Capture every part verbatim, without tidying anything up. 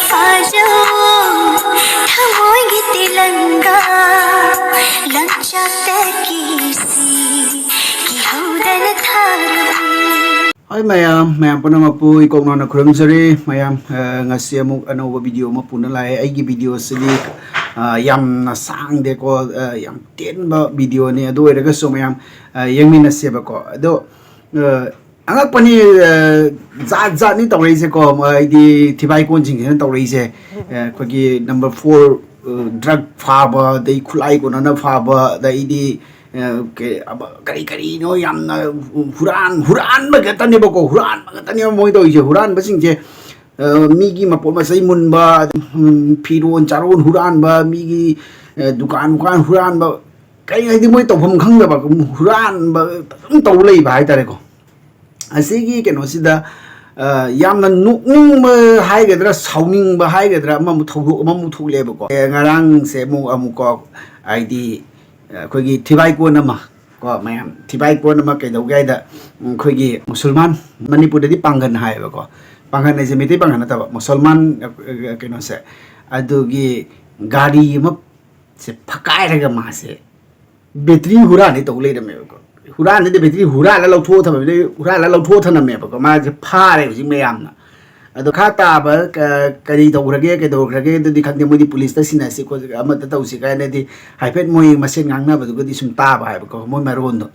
ꯁꯥꯖꯧ ꯊꯃꯣꯏꯒꯤ ꯇꯤꯂꯪꯒꯥ ꯂꯪꯆꯥꯛꯇꯒꯤ ꯁꯤ ꯀꯤꯍꯧꯗꯅ ꯊꯥꯔꯕꯤ꯫ ꯍꯣꯏ ꯃꯌꯥꯝ, ꯃꯌꯥꯝ ꯄꯨꯝꯅꯃꯛꯄꯨ ꯏꯀꯣꯛ ꯅꯧꯅ ꯈꯨꯔꯨꯝꯖꯔꯤ꯫ ꯃꯌꯥꯝ, ꯑ, ꯉꯁꯤ ꯑꯃꯨꯛ ꯑꯅꯧꯕ ꯚꯤꯗꯤꯑꯣ ꯑꯃ ꯄꯨꯅ ꯂꯥꯛꯑꯦ꯫ ꯑꯩꯒꯤ ꯚꯤꯗꯤꯑꯣꯁꯤꯗꯤ, ꯑ, ꯌꯥꯝꯅ ꯁꯥꯡꯗꯦꯀꯣ, ꯑ, ꯌꯥꯝ ꯇꯦꯟꯕ ꯚꯤꯗꯤꯑꯣꯅꯤ꯫ ꯑꯗꯨ ꯑꯣꯏꯔꯒꯁꯨ ꯃꯌꯥꯝ, ꯑ, ꯌꯦꯡꯃꯤꯟꯅꯁꯦꯕꯀꯣ꯫ ꯑꯗꯣ, ꯑ, ꯑꯉꯛꯄꯅꯤ, ꯑ, ꯖꯥꯠ ꯖꯥꯠꯅꯤ ꯇꯧꯔꯛꯏꯁꯦꯀꯣ꯫ ꯃ-, ꯍꯥꯏꯗꯤ ꯊꯤꯕꯥꯏ ꯀꯣꯟꯁꯤꯡꯁꯤꯅ ꯇꯧꯔꯛꯏꯁꯦ꯫ ꯑ, ꯑꯩꯈꯣꯏꯒꯤ ꯅꯝꯕꯔ ꯐꯣꯔ, ꯑ, ꯗ꯭ꯔꯒ ꯐꯥꯕ, ꯑꯗꯩ ꯈꯨꯠꯂꯥꯏ ꯀꯣꯟꯅꯅ ꯐꯥꯕ, ꯑꯗꯩꯗꯤ, ꯑ, ꯀ-, ꯑꯃ-, ꯀꯔꯤ ꯀꯔꯤꯅꯣ ꯌꯥꯝꯅ ꯍꯨꯔꯥꯟ-, ꯍꯨꯔꯥꯟꯕ ꯈꯛꯇꯅꯦꯕꯀꯣ, ꯍꯨꯔꯥꯟꯕ ꯈꯛꯇꯅꯦꯕ ꯃꯣꯏ ꯇꯧꯔꯤꯁꯦ꯫ ꯍꯨꯔꯥꯟꯕꯁꯤꯡꯁꯦ, ꯑ, ꯃꯤꯒꯤ ꯃꯄꯣꯠ ꯃꯆꯩ ꯃꯨꯟꯕ, ꯎꯝ, ꯐꯤꯔꯣꯟ ꯆꯥꯔꯣꯟ ꯍꯨꯔꯥꯟꯕ, ꯃꯤꯒꯤ, ꯑ, ꯗꯨꯀꯥꯟ ꯗꯨꯀꯥꯟ ꯍꯨꯔꯥꯟꯕ, ꯀꯔꯤ ꯍꯥꯏꯗꯤ ꯃꯣꯏ ꯇꯧꯐꯝ ꯈꯪꯗꯕ ꯍꯨꯔꯥꯟꯕ ꯑꯗꯨꯝ ꯇꯧ ꯂꯩꯕ ꯍꯥꯏꯇꯥꯔꯦꯀꯣ꯫ ꯑꯁꯤꯒꯤ ꯀꯩꯅꯣꯁꯤꯗ, ꯑ, ꯌꯥꯝꯅ ꯅꯣꯛꯅꯤꯡꯕ ꯍꯥꯏꯒꯗ꯭ꯔꯥ, ꯁꯥꯎꯅꯤꯡꯕ ꯍꯥꯏꯒꯗ꯭ꯔꯥ, ꯑꯃꯃꯨꯛ ꯊꯧꯗꯣꯛ ꯑꯃꯃꯨꯛ ꯊꯣꯛꯂꯛꯑꯦꯕꯀꯣ꯫ ꯑꯦ, ꯉꯔꯥꯡꯁꯦ ꯑꯃꯨꯛ, ꯑꯃꯨꯛꯀꯣ, ꯍꯥꯏꯗꯤ, ꯑ, ꯑꯩꯈꯣꯏꯒꯤ ꯊꯤꯕꯥꯏ ꯀꯣꯟ ꯑꯃ ꯀꯣ, ꯃꯌꯥꯝ, ꯊꯤꯕꯥꯏ ꯀꯣꯟ ꯑꯃ ꯀꯩꯗꯧꯒꯦ ꯍꯥꯏꯗ, ꯎꯝ, ꯑꯩꯈꯣꯏꯒꯤ ꯃꯨꯁꯜꯃꯥꯟ, ꯃꯅꯤꯄꯨꯔꯗꯗꯤ ꯄꯥꯡꯒꯟ ꯍꯥꯏꯌꯦꯕꯀꯣ, ꯄꯥꯡꯒꯟ ꯍꯥꯏꯁꯦ ꯃꯩꯇꯩ ꯄꯥꯡꯒꯟ ꯅꯠꯇꯕ, ꯃꯨꯁꯜꯃꯥꯟ, ꯑ, ꯑ, ꯀꯩꯅꯣꯁꯦ, ꯑꯗꯨꯒꯤ ꯒꯥꯔꯤ ꯑꯃ ꯁꯦ ꯐꯛꯀꯥꯏꯔꯒ ꯃꯥꯁꯦ ꯕꯦꯇ꯭ꯔꯤ ꯍꯨꯔꯥꯟꯅꯤ ꯇꯧ ꯂꯩꯔꯝꯃꯦꯕꯀꯣ꯫ ꯍꯨꯔꯥꯟꯅꯤꯗ ꯕꯦꯇ꯭ꯔꯤ ꯍꯨꯔꯥꯜꯂ ꯂꯧꯊꯣꯛꯑ ꯊꯝꯃꯝꯃꯦ, ꯍꯨꯔꯥꯜꯂ ꯂꯧꯊꯣꯛꯑ ꯊꯝꯃꯝꯃꯦꯕꯀꯣ꯫ ꯃꯥꯁꯦ ꯐꯥꯔꯦ ꯍꯧꯖꯤꯛ ꯃꯌꯥꯝꯅ꯫ ꯑꯗꯣ ꯈꯥ ꯇꯥꯕ ꯀ-, ꯀꯔꯤ ꯇꯧꯈ꯭ꯔꯒꯦ, ꯀꯩꯗꯧꯈ꯭ꯔꯒꯦ ꯑꯗꯨꯗꯤ ꯈꯪꯗꯦ꯫ ꯃꯣꯏꯗꯤ ꯄꯨꯂꯤꯁꯇ ꯁꯤꯟꯅꯁꯤ ꯈꯣꯠꯁꯤ ꯑꯃꯠꯇ ꯇꯧꯁꯤ ꯀꯥꯏꯅꯗꯤ ꯍꯥꯏꯐꯦꯠ ꯃꯣꯏ ꯃꯁꯦꯟ ꯉꯥꯡꯅꯕꯗꯨꯒꯗꯤ ꯁꯨꯝ ꯇꯥꯕ ꯍꯥꯏꯕꯀꯣ, ꯃꯣꯏ ꯃꯔꯣꯟꯗꯣ꯫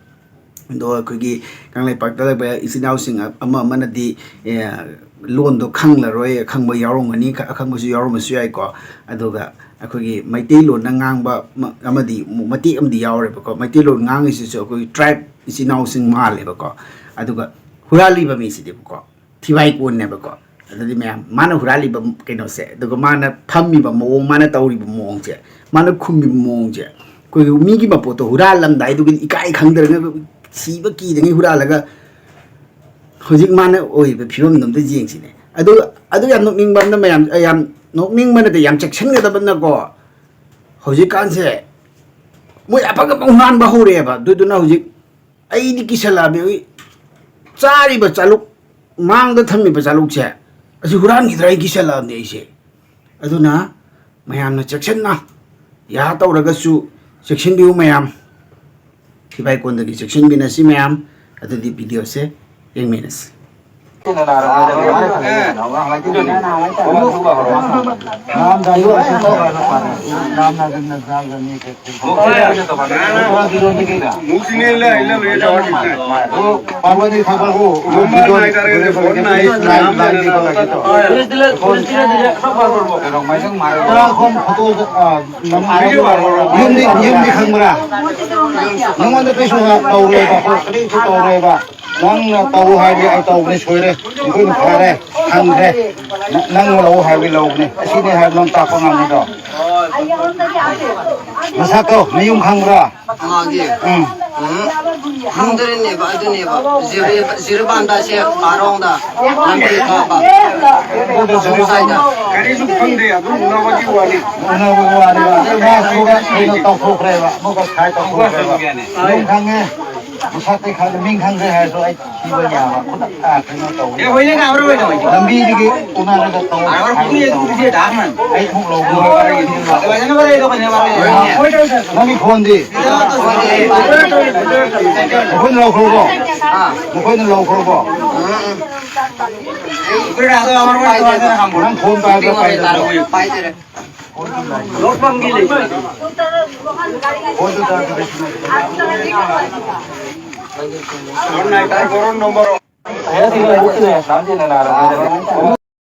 ꯑꯗꯣ ꯑꯩꯈꯣꯏꯒꯤ ꯀꯪꯂꯩꯄꯥꯛꯇ ꯂꯩꯕ ꯏꯆꯤꯟ ꯏꯅꯥꯎꯁꯤꯡ ꯑꯃ ꯑꯃꯅꯗꯤ, ꯑꯦ, ꯂꯣꯟꯗꯣ ꯈꯪꯂꯔꯣꯏ, ꯑꯈꯪꯕ ꯌꯥꯎꯔꯝꯒꯅꯤ, ꯈ-, ꯑꯈꯪꯕꯁꯨ ꯌꯥꯎꯔꯝꯕꯁꯨ ꯌꯥꯏꯀꯣ꯫ ꯑꯗꯨꯒ ꯑꯩꯈꯣꯏꯒꯤ ꯃꯩꯇꯩꯂꯣꯟꯗ ꯉꯥꯡꯕ ꯃ-, ꯑꯃꯗꯤ ꯃꯇꯦꯛ ꯑꯃꯗꯤ ꯌꯥꯎꯔꯦꯕꯀꯣ꯫ ꯃꯩꯇꯩꯂꯣꯟ ꯉꯥꯡꯉꯤꯁꯤꯁꯨ ꯑꯩꯈꯣꯏꯒꯤ ꯇ꯭ꯔꯥꯏꯕ ꯏꯆꯤꯟ ꯏꯅꯥꯎꯁꯤꯡ ꯃꯥꯜꯂꯦꯕꯀꯣ꯫ ꯑꯗꯨꯒ ꯍꯨꯔꯥꯜꯂꯤꯕ ꯃꯤꯁꯤꯗꯤꯕꯀꯣ ꯊꯤꯕꯥꯏ ꯀꯣꯟꯅꯦꯕꯀꯣ꯫ ꯑꯗꯨꯗꯤ ꯃꯌꯥꯝ, ꯃꯥꯅ ꯍꯨꯔꯥꯜꯂꯤꯕ ꯀꯩꯅꯣꯁꯦ, ꯑꯗꯨꯒ ꯃꯥꯅ ꯐꯝꯃꯤꯕ ꯃꯑꯣꯡ, ꯃꯥꯅ ꯇꯧꯔꯤꯕ ꯃꯑꯣꯡꯁꯦ, ꯃꯥꯅ ꯈꯨꯝꯃꯤꯕ ꯃꯑꯣꯡꯁꯦ, ꯑꯩꯈꯣꯏꯒꯤ ꯃꯤꯒꯤ ꯃꯄꯣꯠꯇꯣ ꯍꯨꯔꯥꯜꯂꯝꯗꯥꯏꯗꯨꯒꯤꯗꯤ ꯏꯀꯥꯏ ꯈꯪꯗ꯭ꯔꯒ ꯁꯤꯕ ꯀꯤꯗꯉꯩ ꯍꯨꯔꯥꯜꯂꯒ ꯍꯧꯖꯤꯛ ꯃꯥꯅ ꯑꯣꯏꯔꯤꯕ ꯐꯤꯕꯝꯗꯣ ꯑꯝꯇ ꯌꯦꯡꯁꯤꯅꯦ꯫ ꯑꯗꯨ, ꯑꯗꯨ ꯌꯥꯝ ꯅꯣꯛꯅꯤꯡꯕ ꯑꯃꯅ ꯃꯌꯥꯝ, ꯌꯥꯝ ꯅꯣꯛꯅꯤꯡꯕ ꯅꯠꯇꯦ, ꯌꯥꯝ ꯆꯦꯛꯁꯤꯟꯒꯗꯕꯅꯀꯣ꯫ ꯍꯧꯖꯤꯛꯀꯥꯟꯁꯦ ꯃꯣꯏ ꯑꯐꯪ ꯑꯐꯪ ꯍꯨꯔꯥꯟꯕ ꯍꯧꯔꯛꯑꯦꯕ꯫ ꯑꯗꯨꯗꯨꯅ ꯍꯧꯖꯤꯛ ꯑꯩꯗꯤ ꯀꯤꯁꯜꯂꯛꯑꯕꯅꯦ꯫ ꯑꯩ ꯆꯥꯔꯤꯕ ꯆꯥꯂꯨꯛ, ꯃꯥꯡꯗ ꯊꯝꯃꯤꯕ ꯆꯥꯂꯨꯛꯁꯦ, ꯑꯁꯤ ꯍꯨꯔꯥꯟꯈꯤꯗ꯭ꯔꯥ ꯑꯩ ꯀꯤꯁꯜꯂꯛꯑꯕꯅꯦ ꯑꯩꯁꯦ꯫ ꯑꯗꯨꯅ ꯃꯌꯥꯝꯅ ꯆꯦꯛꯁꯤꯟꯅ ꯌꯥ ꯇꯧꯔꯒꯁꯨ ꯆꯦꯛꯁꯤꯟꯕꯤꯌꯨ ꯃꯌꯥꯝ꯫ ꯊꯤꯕꯥꯏ ꯀꯣꯟꯗꯒꯤ ꯆꯦꯛꯁꯤꯟꯃꯤꯟꯅꯁꯤ ꯃꯌꯥꯝ꯫ ꯑꯗꯨꯗꯤ ꯚꯤꯗꯤꯑꯣꯁꯦ ꯌꯦꯡꯃꯤꯟꯅꯁꯤ꯫ ꯌꯨꯝꯗꯤ, ꯌꯨꯝꯗꯤ ꯈꯪꯕ꯭ꯔꯥ? ꯅꯉꯣꯟꯗ ꯀꯩꯁꯨ ꯇꯧꯔꯣꯏꯕ, ꯀꯔꯤꯁꯨ ꯇꯧꯔꯣꯏꯕ꯫ ꯅꯪꯅ ꯇꯧ ꯍꯥꯏꯔꯗꯤ ꯑꯩ ꯇꯧꯕꯅꯤ, ꯁꯣꯏꯔꯦ꯫ ꯑꯩꯈꯣꯏꯅ ꯐꯔꯦ, ꯈꯪꯈ꯭ꯔꯦ꯫ ꯅ-, ꯅꯪꯅ ꯂꯧ ꯍꯥꯏꯔꯗꯤ ꯂꯧꯕꯅꯤ꯫ ꯑꯁꯤꯅꯤ ꯍꯥꯏꯕ ꯅꯪ ꯇꯥꯛꯄ ꯉꯝꯒꯗ꯭ꯔꯣ? ꯃꯁꯛꯇꯣ, ꯃꯌꯨꯝ ꯈꯪꯕ꯭ꯔꯥ? ꯃꯥꯒꯤ? ꯎꯝ꯫ ꯎꯝ꯫ ꯈꯪꯗ꯭ꯔꯤꯅꯦꯕ, ꯑꯗꯨꯅꯦꯕ꯫ ꯖꯤꯔꯤ-, ꯖꯤꯔꯤꯕꯥꯝꯗ ꯁꯦ ꯃꯥꯔꯣꯡꯗ ꯂꯝꯕꯤ ꯀꯥꯞꯄ꯫ ꯑꯗꯨꯗ ꯖꯤꯔꯤꯕꯥꯝꯗ꯫ ꯀꯔꯤꯁꯨ ꯈꯪꯗꯦ, ꯑꯗꯨꯝ ꯎꯅꯕꯒꯤ ꯋꯥꯅꯤ꯫ ꯎꯅꯕꯒꯤ ꯋꯥꯅꯤ꯫ ꯑꯗꯨ ꯃꯥ ꯑꯃꯨꯛꯀ ꯀꯩꯅꯣ ꯇꯧꯊꯣꯛꯈ꯭ꯔꯦꯕ, ꯑꯃꯨꯛꯀ ꯁꯥꯏ ꯇꯧꯊꯣꯛꯈ꯭ꯔꯦꯕ꯫ ꯌꯨꯝ ꯈꯪꯉꯦ, ꯃꯁꯛꯇꯤ ꯈꯪꯗꯦ, ꯃꯤꯡ ꯈꯪꯗꯦ ꯍꯥꯏꯔꯁꯨ ꯑꯩ ꯊꯤꯕ ꯌꯥꯕ꯫ ꯈꯨꯗꯛꯇ ꯀꯩꯅꯣ ꯇꯧꯋꯦ꯫ ꯂꯝꯕꯤꯗꯒꯤ ꯎꯅꯔꯒ ꯇꯧ꯫ ꯑꯩ ꯑꯃꯨꯛ ꯂꯧꯕ꯫ ꯅꯪꯒꯤ ꯈꯣꯟꯗꯤ? ꯃꯈꯣꯏꯅ ꯂꯧꯈ꯭ꯔꯕꯣ? ꯃꯈꯣꯏꯅ ꯂꯧꯈ꯭ꯔꯕꯣ? ꯅꯪ ꯐꯣꯟ ꯄꯥꯏꯕ꯭ꯔꯥ ꯄꯥꯏꯗꯕ꯭ꯔꯥ? ꯐꯣꯟꯗꯨ ꯇꯥꯗꯕ꯫